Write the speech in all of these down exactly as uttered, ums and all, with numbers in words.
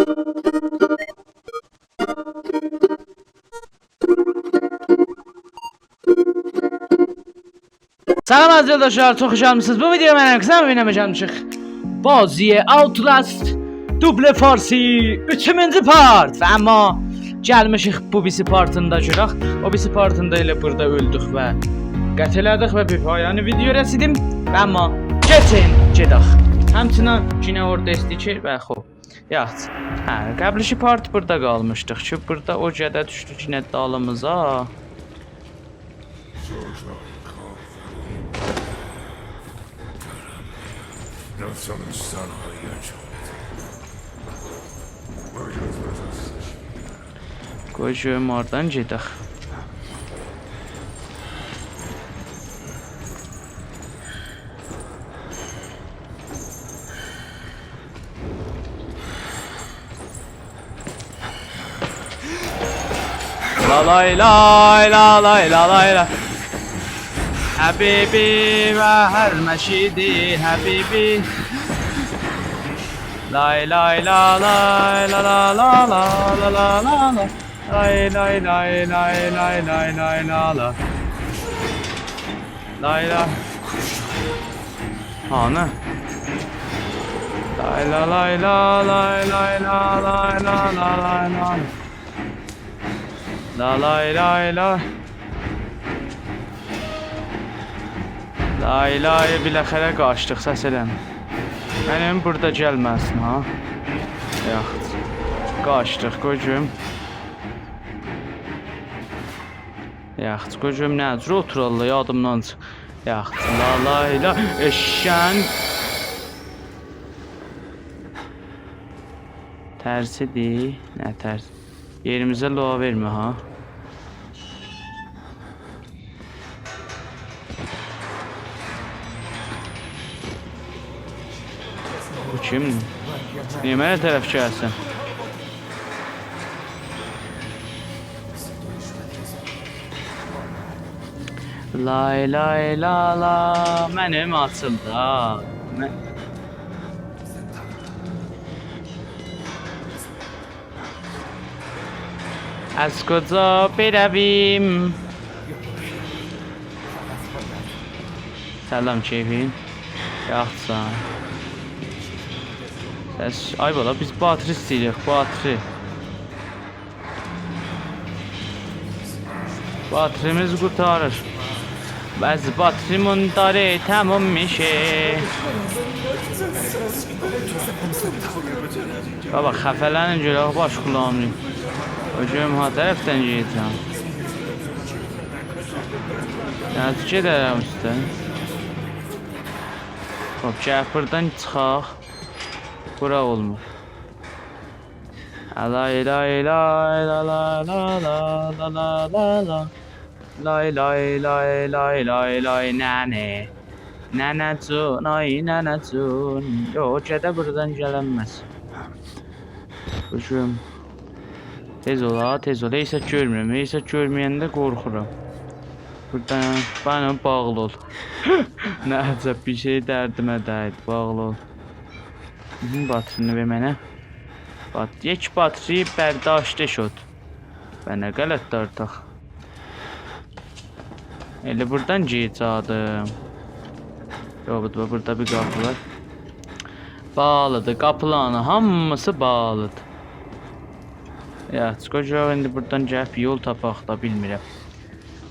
سلام عزیز یولداشلار، چوخ خوش گلمیسینیز. بو ویدیویا منم قیزام، اوینامایا گلمیشیک بازی Outlast دوبله فارسی اوچونجو پارت. و اما گلمیشیک بو بیریسی پارتینی دا گؤرک. او بیریسی پارتیندا ائله بورادا اؤلدوک و قتل ائله‌دیک و بیر پایانی ویدیو رسیدیم. و اما گئچین گئدک. همچنین یئنه اورادا ایسته‌ییر کی، و خوب. یاخشی. هه، قبلیکی پارت بورادا قالمیشدیق کی، بورادا او گده دوشدو کی، یئنه دالیمیزا. قوی گؤروم هاردان گئدک. لالای لای، لالای لالای لای. حبیبی و هر مشیدی حبیبی. لای لای لالای، لا لا لا لا، لا لا لا لا. لای لای لای، لای لای لای لای، لا لا. لای لا. هانی؟ لای لا لای لا، لای لای لا، لای لا لا، لای لا. لا لای لای لا. لای لای، بالاخره قاچدیق، سس ائله‌مه. منیم بورادا گلمه‌سین ها. یاخشی. قاچدیق، قوی گؤروم. یاخشی، قوی گؤروم نه جور اوتوراللار، یادیمدان چیخ. یاخشی، لا لای لا، ائششن. ترسیدی، نه ترس. یئریمیزه لووا وئرمه ها. بو کیم؟ نییه منه طرف گلسین؟ لای لای لا لا، منیم آچیلدی ها. من... از کجا برویم؟ سلام، کیفین؟ یاخشیسان؟ سس، آی بالا، بیز باتری ایسته‌ییریک، باتری. باتریمیز قوتاریر. بعضی باتریمون داری تموم میشه. بابا، خفه‌لنین گؤرک، باش قولاغیم. او گؤروم ها طرفدن گئده‌جم. یعنی گئده‌رم اوسته. خوب، گل بوردان چیخاق. بورا اولمور. لای لای لای، لا لا لا لا، لا لا لا لا. لای لای لای لای لای لای، ننه. ننه‌جون، آی ننه‌جون. یوخ، او گده بوردان گلنمز. قوشوم. تئز اول ها، تئز اول. هئچ زاد گؤرمورم. هئچ زاد گؤرمه‌ینده قورخورام. بوردان، بانام، باغلی اول. نه عجب، بیر شئی دردیمه دَیدی. باغلی اول. هی، باترینی وئر منه. بات-، یک باتری برداشته شد. و نه غلطدی آرتیق. ائله بوردان گئده‌جکدیم. یوخ، بو، بورادا بیر قاپی وار. باغلیدیر، قاپیلارین هامیسی باغلیدیر. یا، چیخاق، یوخ، ایندی بوردان گلیب یول تاپاق دا، بیلمیرم.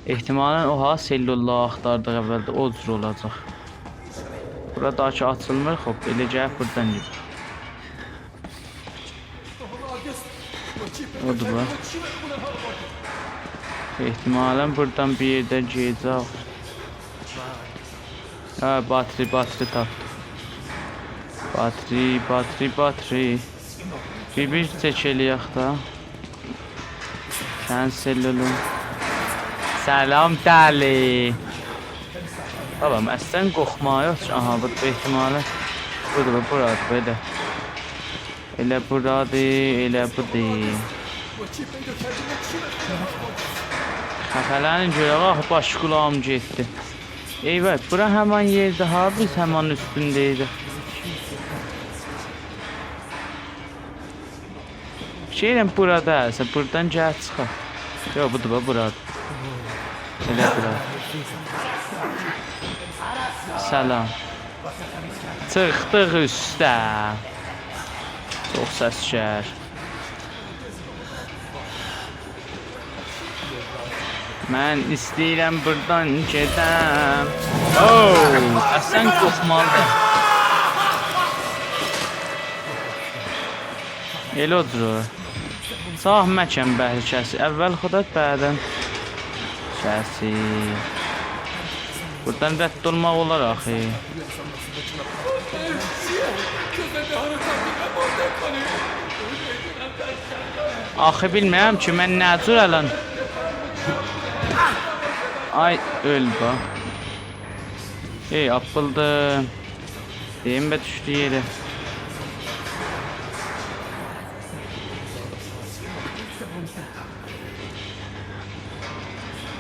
احتمالاً او ها سلوللاری آختاردیق اولده، او جور اولاجاق. بورا دا کی آچیلمیر، خوب، ائله گلیب بوردان گئدک. اودور بو. احتمالاً بوردان بیر یئردن گئده‌جک. هه، باتری، باتری تاپدیم. باتری، باتری، باتری. بیر، بیر چک ائله‌یک دا. کنسل اولون. سلام، دلی. بابام، اصلاً قورخماق یوخ کی. آها، بو دا احتمالاً. بودور، بورادیر، بئله. ائله بورادیر، ائله بودور. خفه‌لنین گؤرک، آخی باش قولاغیم گئتدی. ای وای، بورا همان یئردی ها، بیز همان اوستونده ایدیک. فیکر ائلیرم بورادا، سن بورادان گل چیخاق. یوخ، بودور، باخ، بورادیر. ائله بورا. سلام. چیخدیق اوسته. چوخ سس‌گرم. من ایسته‌ییرم بورادان گئدم. اوو، اصلاً قورخمالیدیر. ائله اودور. ساغ مکن بهر کسی. اول خودت، بعداً کسی. بورادان رد اولماق اولار آخی. آخی بیلمیرم کی، من نه جور الان. آی، اؤل با. ای، آپیلدی. دئییم به دوشدو یئره.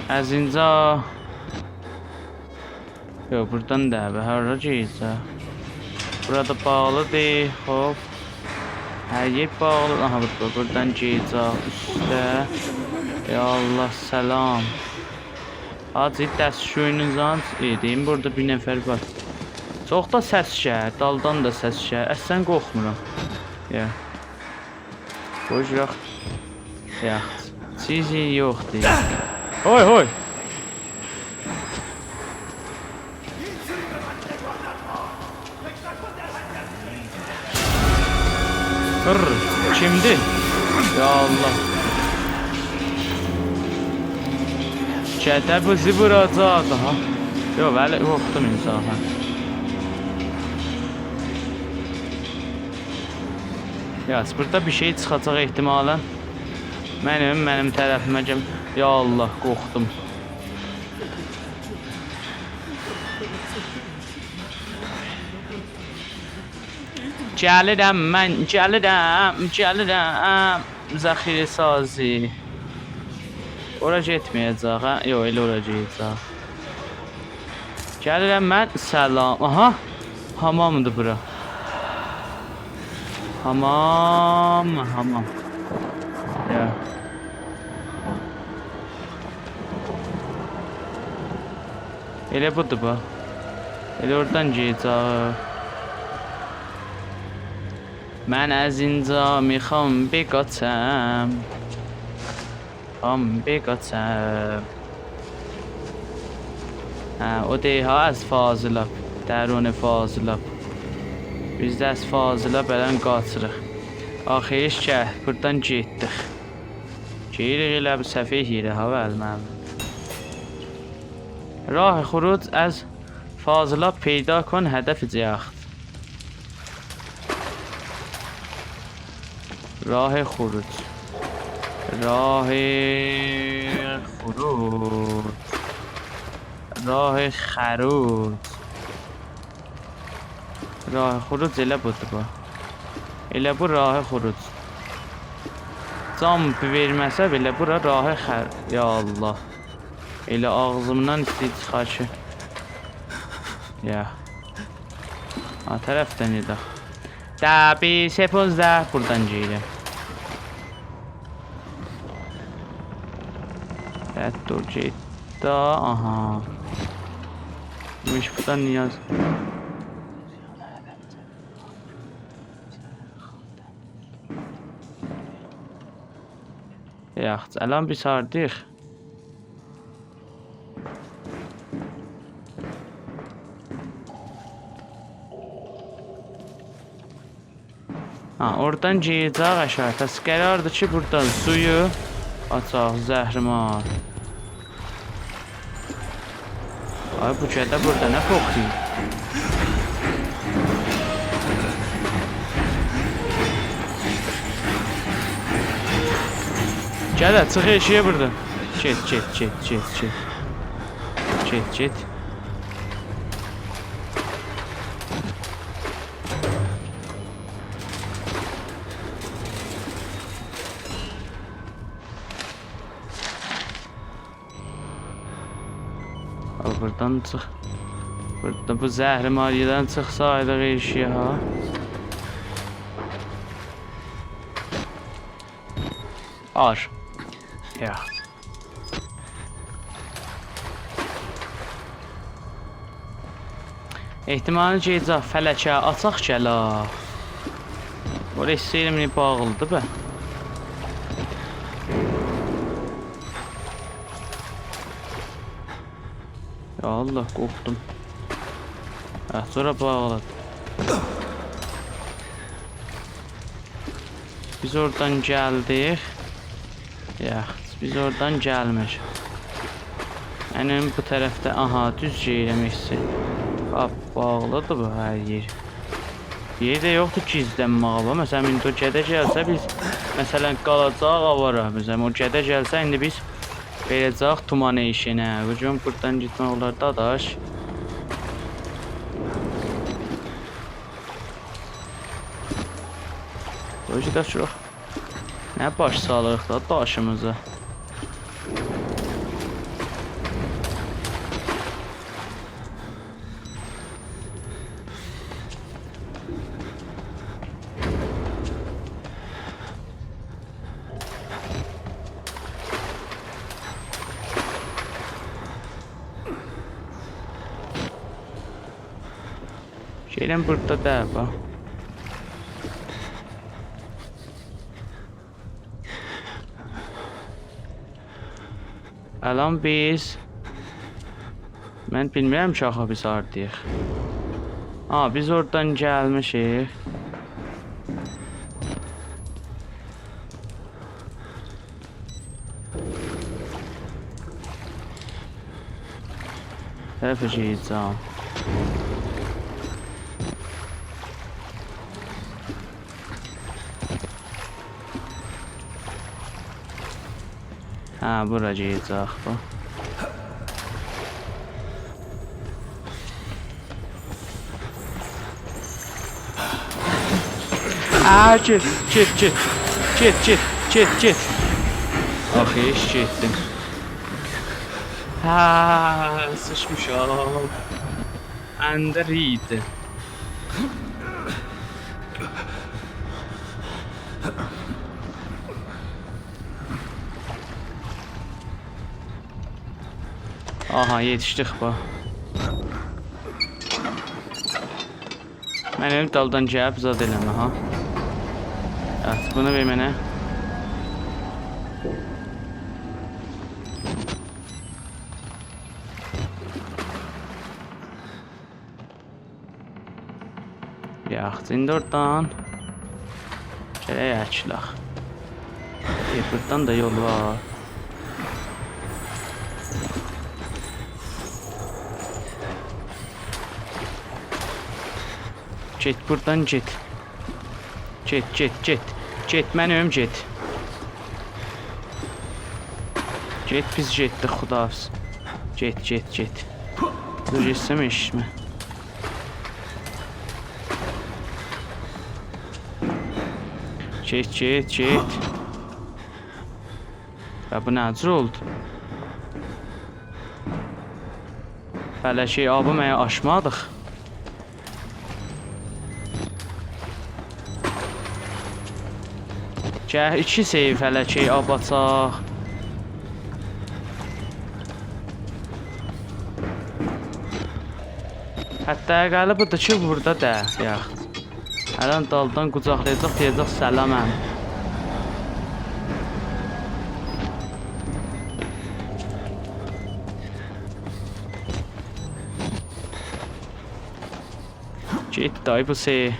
از اینجا. یوخ، بورادان دا، به هارا گئده‌جک؟ بورادا باغلیدیر، خوب. هر یئر باغلی. آها، بورادان، بورادان گئده‌جک اوسته. یا الله، سلام. حاجی، دستشویینیزی آچ. ای، دئییم، بورادا بیر نفر وار. چوخ دا سس گلیر، دالدان دا سس گلیر. اصلاً قورخمورام. یا. قوی گیرک. یاخشی. چیزی یوخدور. هوی، هوی. هر، کیمدیر؟ یا الله. گده بیزی ووراجاق داها. یوخ، ولی قورخدوم انصافاً. یاس، بورادا بیر شئی چیخاجاق احتمالاً. منیم، منیم طرفیمه گل. یا الله، قورخدوم. گلیرم من، گلیرم، گلیرم. ذخیره‌سازی. اورا گئتمه‌یه‌جک، هه؟ یوخ، ائله اورا گئده‌جک. گلیرم من، سلام. آها. حامامدیر بورا. حامام، حامام. یا. ائله بودور، باخ. ائله اورادان گئده‌جک. من از اینجا می‌خوام بقاچم. خوام بقاچم. هه، او دئییر ها، از فاضلاب، درون فاضلاب. بیز ده از فاضلاب الان قاچیریق. آخی، هئچ کی، بورادان گئتدیک. گئدیریک ائله بو سفئه یئره ها، ولی منیم. راه خروج از فاضلاب پیدا کن، هدف جخت. راه خروج. راه خروج. راه خروج. راه خروج ائله بودور بو. ائله بو راه خروج. جامپ وئرمه‌سه بئله بورا راه خر-، یا الله. ائله آغزیمدان ایسته‌ییر چیخا کی. یا. ها، طرفدن گئدک. دبی سپوزده بورادان گئدک. رد دور گئت. دا، آها. ایمیش بورادان نیاز. یاخشی، الان بیز هاردایق؟ ها، اورادان گئده‌جک آشاغی. پس قراردیر کی، بورادان سویو آچاق، زهرمار. آی، بو گده بورادا نه قوخویور؟ گده، چیخ ائشییه بورادا. گئت، گئت، گئت، گئت، گئت. گئت، گئت. آ، بوردان چیخ. بوردا بو زهرماری‌دن چیخسایدیق ائشییه، ها. آر. یاخشی. احتمالی گئدک فلکه آچاق گلک. اورا ایسته‌ییرم، ایندی باغلیدیر به. یا الله، قورخدوم. هه، سونرا باغلیدیر. بیز اورادان گلدیک. یاخشی، بیز اورادان گلمیریک. منیم بو طرفده، آها، دوز گئدیرم، ایستی. باخ، باغلیدیر بو هر یئر. یئر ده یوخدور گیزلنمه‌یه. باخ، مثلا، ایندی او گده گلسه، بیز، مثلا، قالاجاغیق آوارا. مثلا، او گده گلسه، ایندی بیز وئره‌جاق تومان ائشیگینه. بو گون بورادان گئتمک اولار، داداش. قوی گئدک، چوخ. نه باش سالیریق دا داشیمیزا. شئیلن بوردا دا، باخ. الان بیز، من بیلمیرم کی، آخی بیز هارداییق. آ، بیز اورادان گلمیشیک. رفیقی جان. هه، بورا گئده‌جک بو. هه، گئت، گئت، گئت. گئت، گئت، گئت، گئت. آخی، هئچ گئتدیم. هه، سیچمیشام. اندر ایدی. آها، یئتیشدیک، باخ. من اؤلوم، دالدان گلیب زاد ائله‌مه، ها. ات بونو بیر منه. یاخشی، ایندی اورادان گرک اچیلک. ائ، بورادان دا یول وار. گئت بورادان، گئت. گئت، گئت، گئت. گئت، من اؤلوم، گئت. گئت، بیز گئتدیک، خداحافظ. گئت، گئت، گئت. دور، گئتسم ائشیتمه. گئت، گئت، گئت. یا بو نه جور اولدو؟ فلکه آبی مگه آچمادیق؟ گل، ایکی سری فلکه آب آچاق. حداقلی بودور کی، بوردا دا، یاخشی. هره‌نن دالدان قوجاقلایاجاق، دئیه‌جک: «سلام، عمی.» گئت دای بو شئی.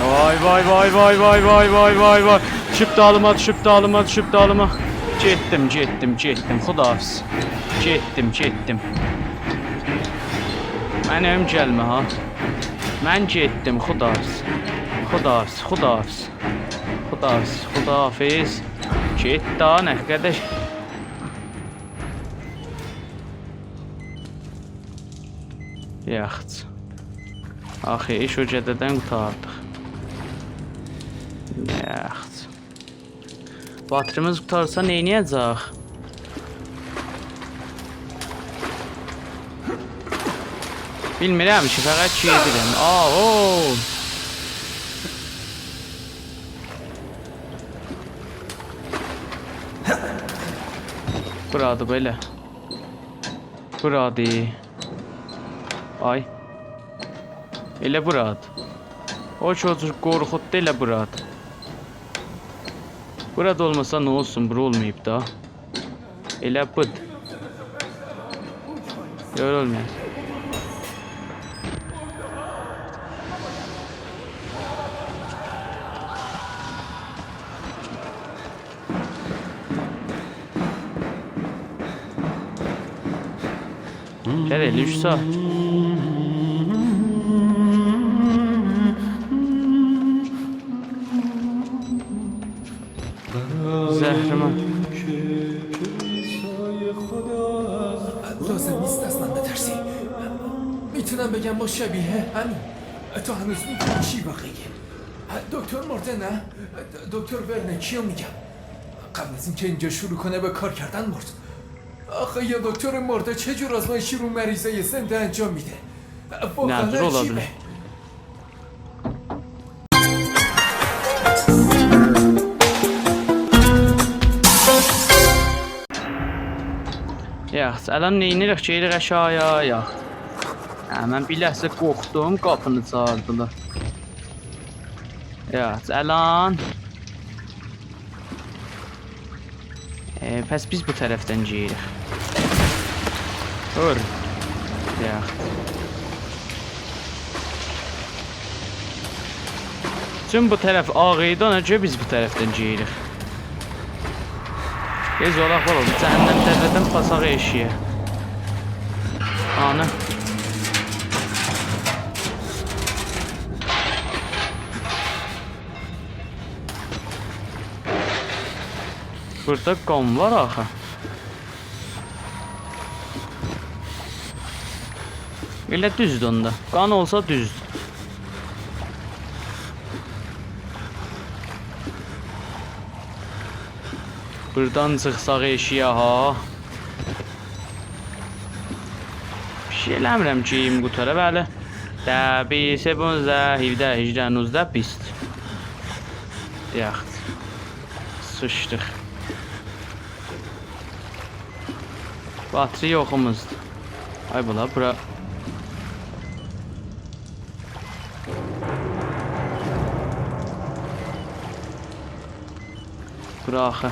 وای، وای، وای. دوشوب دالیما، دوشوب دالیما، دوشوب دالیما. گئتدیم، گئتدیم، گئتدیم. خداحافظ. گئتدیم، گئتدیم. منیم گلمه ها. من گئتدیم، خداحافظ. خداحافظ، خداحافظ. خداحافظ، خداحافظ. گئت دا، نه قدر. یاخشی. آخی، ایش او گده‌دن قوتاردیق. یاخشی. باتریمیز قوتارسا نئینیه‌جک؟ بیلمیرم کی، فقط گئدیرم. آ، او! بورادیر بئله. بورادیر. آی. ائله بورادیر. او کی، او جور قورخوتدو، ائله بورادیر. بورادا اولماسا نه اولسون، بورا اولماییب دا. ائله بودور. یوخ، اولماییب. گل ائله اوچ ساعات. زهرمار. لازم نیست از من بترسی. می‌تونم بگم ما شبیه همین. تو هنوز می‌دونی چی واقعیه. دکتر مرده، نه؟ دکتر ورنر، کیو می‌گم؟ قبل از اینکه اینجا شروع کنه به کار کردن مرد. آخه یه دکتر مرده چه جور آزمایشی رو مریضای زنده انجام می‌ده؟ واقعاً نه جور اولا عجیبه. بیلر؟ یاخشی، الان نئینیریک؟ گئدیریک آشاغی‌یا، یاخشی. هه، من بیر لحظه قورخدوم، قاپینی چاغیردیلار. یاخشی، الان ائ، پس بیز بو طرفدن گیریریک. وور. یاخ. چون بو طرف آغ ایدی، اونا گؤره بیز بو طرفدن گیریریک. گئت اولاق، اولاق، جهنم دره‌دن باساق ائشییه. آنی. بوردا قان وار آخی. ائله دوزدور اوندا. قان اولسا دوزدور. بوردان چیخساق ائشییه ها. بیر شئی ائله‌میرم کی، اییرمی قوتارا، بلی. ده، بیر، سه، پونزده، هیفده، هیجده، نوزده، بیست. یاخشی. سیچدیق. باتری یوخوموزدور. آی بولا، بورا. بورا آخی.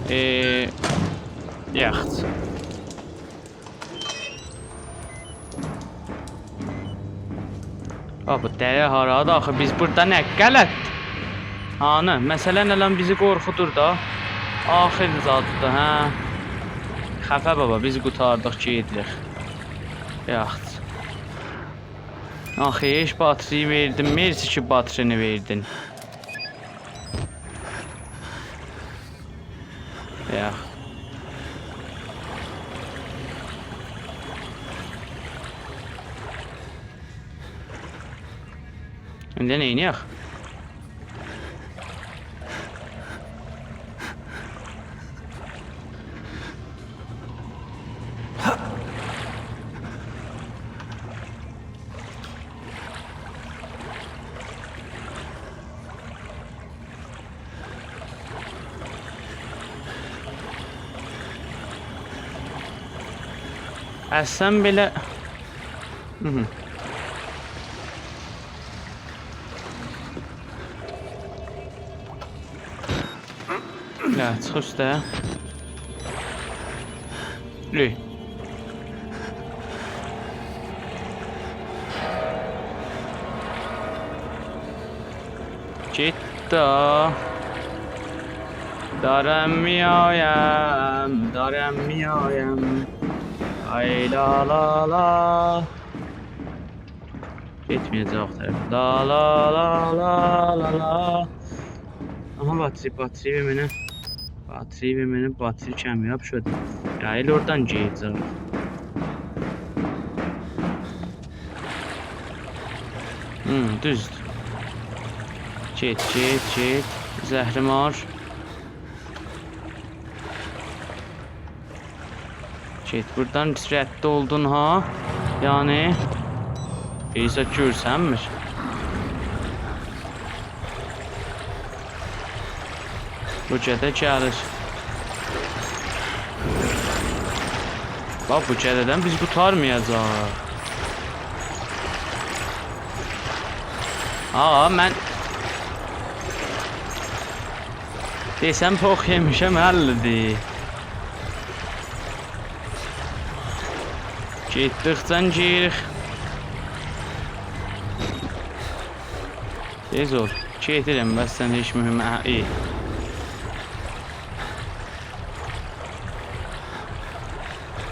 ائ، یاخشی. آ، بو دره هارادیر آخی؟ بیز بوردا نه غلط؟ هانی، مثلا، الان بیزی قورخودور دا. آخر زاددیر، هه؟ خفه بابا، بیز قوتاردیق، گئدیریک. یاخشی. آخی، هئچ باتری وئردین، مرسی کی باترینی وئردین. یاخ. ایندی نئینیه‌ک؟ اصلا بئله. هی هی. یا، چیخ اوسته. لوی. گئت دا. دارم می‌آیم، دارم می‌آیم. آی لا لا لا. گئتمه‌یه‌جک او طرفه. لا لا لا لا لا لا. آها، باتری، باتری بمنه. باتری بمنه، باتری کمیاب شد. یا، ائله اورادان گئده‌جک. هوم، دوزدور. گئت، گئت، گئت. زهرمار. گئت، بوردان رد اولدون ها. یعنی، هئچ زاد گؤرسنمیر. بو گده گلیر. باخ، بو گده‌دن بیز قوتارمایاجاغیق. آقا، من دئسم پوخ یئمیشم، حلّیدیر. گئتدیکجه گیریک. تئز اول. گئدیرم، بس سن هئچ مهم، هه، ای.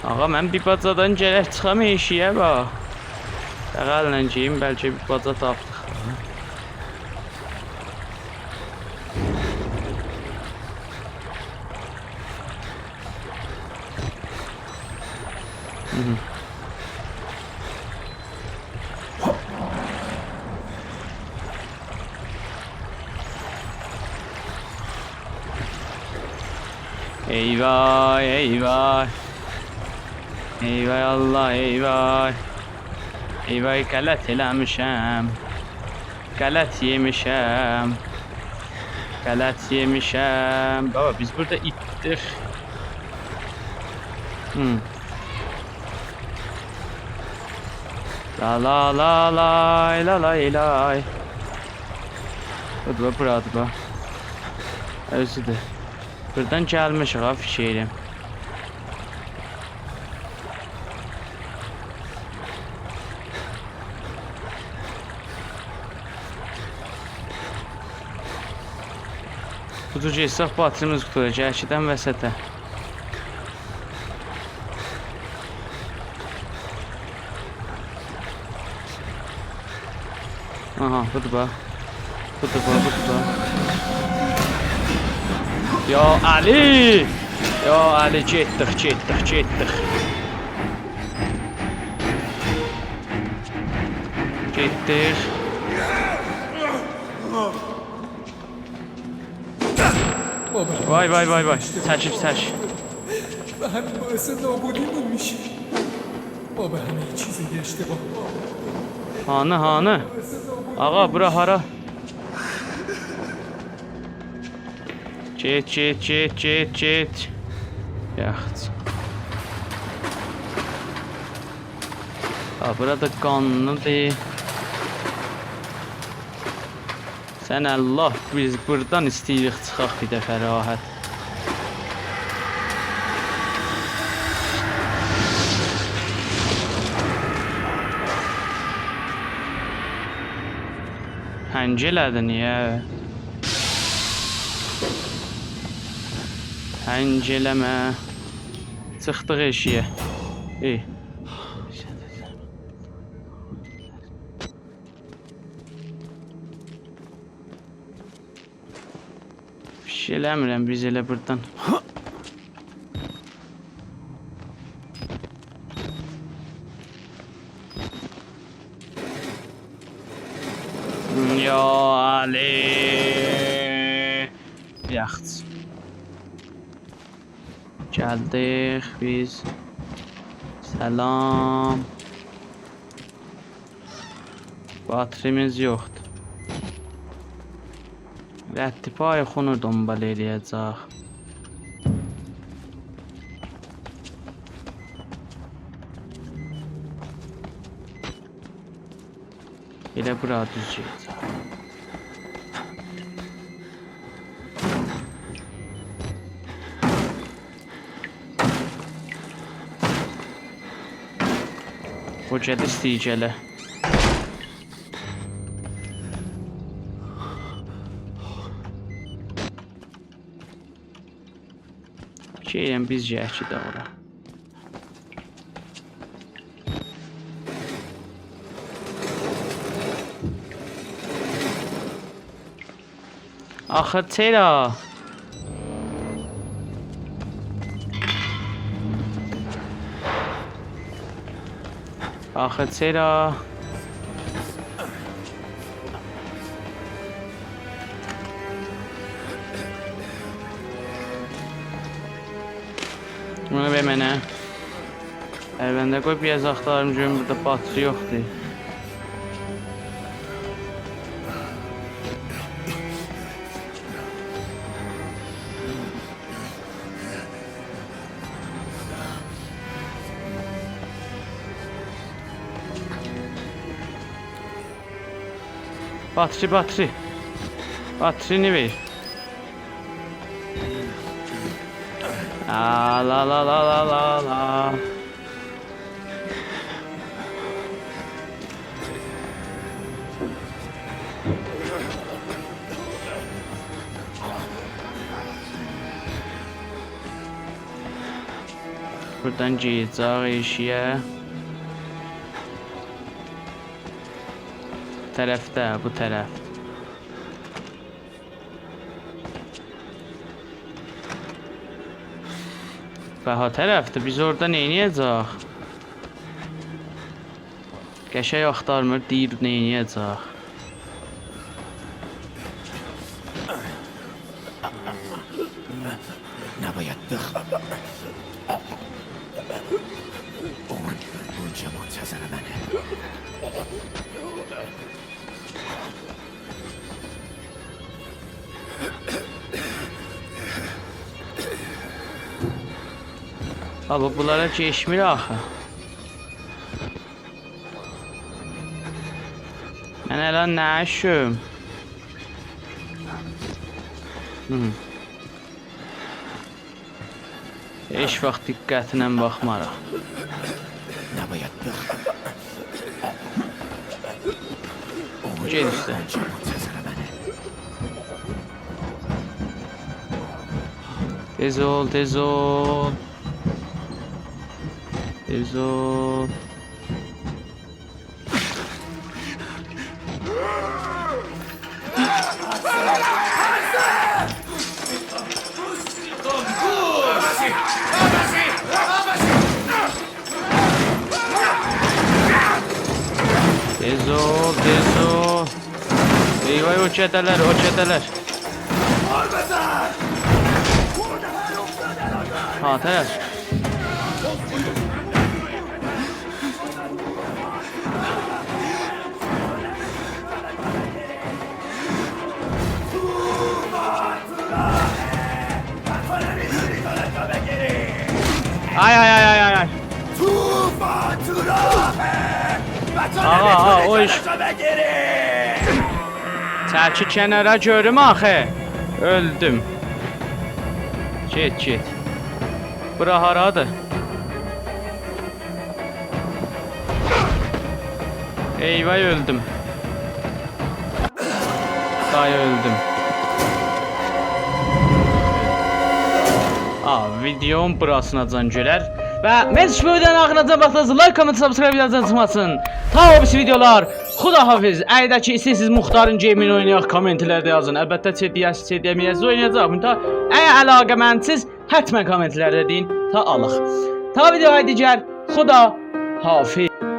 آقا، من بیر باجادان گرک چیخام ائشیگه، باخ. بغل‌له گئدیم، بلکه بیر باجا تاپدیق. هوم. ای وای، ای وای. ای وای الله، ای وای. ای وای، غلط ائله‌میشم. غلط یئمیشم. غلط یئمیشم. بابا، بیز بوردا ایتدیک. هوم. لا لا لا لای، لا لای لای. بودور، بورادیر، باخ. اؤزودور. بوردان گلمیشیک ها، فیکر ائلیرم. بو جور گئتسک، باتریمیز قوتاراجاق. گرک گئدم وسطه. آها، بودور باخ. بودور باخ، بودور باخ. یا علی! یا علی، گئتدیک، گئتدیک، گئتدیک. گئتدیک. بابا، وای، وای، وای، وای. چکیل، چک. به همین باعث نابودی می‌شه. بابا، همه چیز اشتباه. هانی، هانی؟ آقا، بورا هارا؟ گئت، گئت، گئت، گئت، گئت. یاخشی. ها، بورا دا قانلیدیر. سن الله، بیز بوردان ایسته‌ییریک چیخاق بیر دفعه راحت. هنگ ائله‌دی، نییه؟ هنگ ائله‌مه. چیخدیق ائشیگه. ای. بیر شئی ائله‌میرم، بیز ائله بوردان. یا علی. یاخشی. گلدیک بیز. سلام. باتریمیز یوخدور. رد پای خونو دنبال ائله‌یه‌جک. ائله بورا دوز گئده‌جک. او گده ایسته‌ییر گله. شئیدن بیز گرک گئدک اورا. آخی چرا؟ آخی چرا؟ بونو وئر منه. پرونده قوی، بیر آز آختاریم گؤروم، بورادا باتری یوخدور. باتری، باتری. باترینی وئر. آ، لا، لا، لا. بورادان گیره‌جه‌ییک ائشییه. طرفده، بو طرف. به، ها طرفدیر، بیز اورادا نئینیه‌جه‌ییک؟ قشنگ آختارمیر، دئییر نئینیه‌جه‌ییک. نباید بخوابم. اون اونجا منتظر منه. بابا، بونلارا کئچمیر آخی. من الان نه ایشیم؟ هی. هئچ واخت دقتله باخماریق. نباید بخوابم. اون گئت اوسته. اونجا منتظر منه. تئز اول، تئز اول. تئز اول. تئز اول، تئز اول. ای وای، او گئده‌لر، او گئده‌لر. ها، ترس. آی، آی، آی، آی، آی، آی. آقا، آقا، او ایش. چکی کنارا گؤروم آخی. اؤلدوم. گئت، گئت. بورا هارادیر؟ ای وای، اؤلدوم. دای اؤلدوم. آ، ویدئونون بوراسیناجان گؤرر. و من سیزه ویدئونون آخیریناجان باخدینیز. لایک، کامنت، سابسکرایب یاددان چیخماسین. تا او بیریسی ویدئولار. خداحافظ. اگر ده کی ایسته‌ییرسینیز مختارین گیمینگ اوینایاق، کامنت‌لرده یازین. البته، چی دئیه‌سیز، چی دئمه‌یه‌سیز، اوینایاجاغیق. تا اگر علاقه‌مندسیز، حتماً کامنت‌لرده دئیین. تا آلیق. تا ویدئوی دیگر، خداحافظ.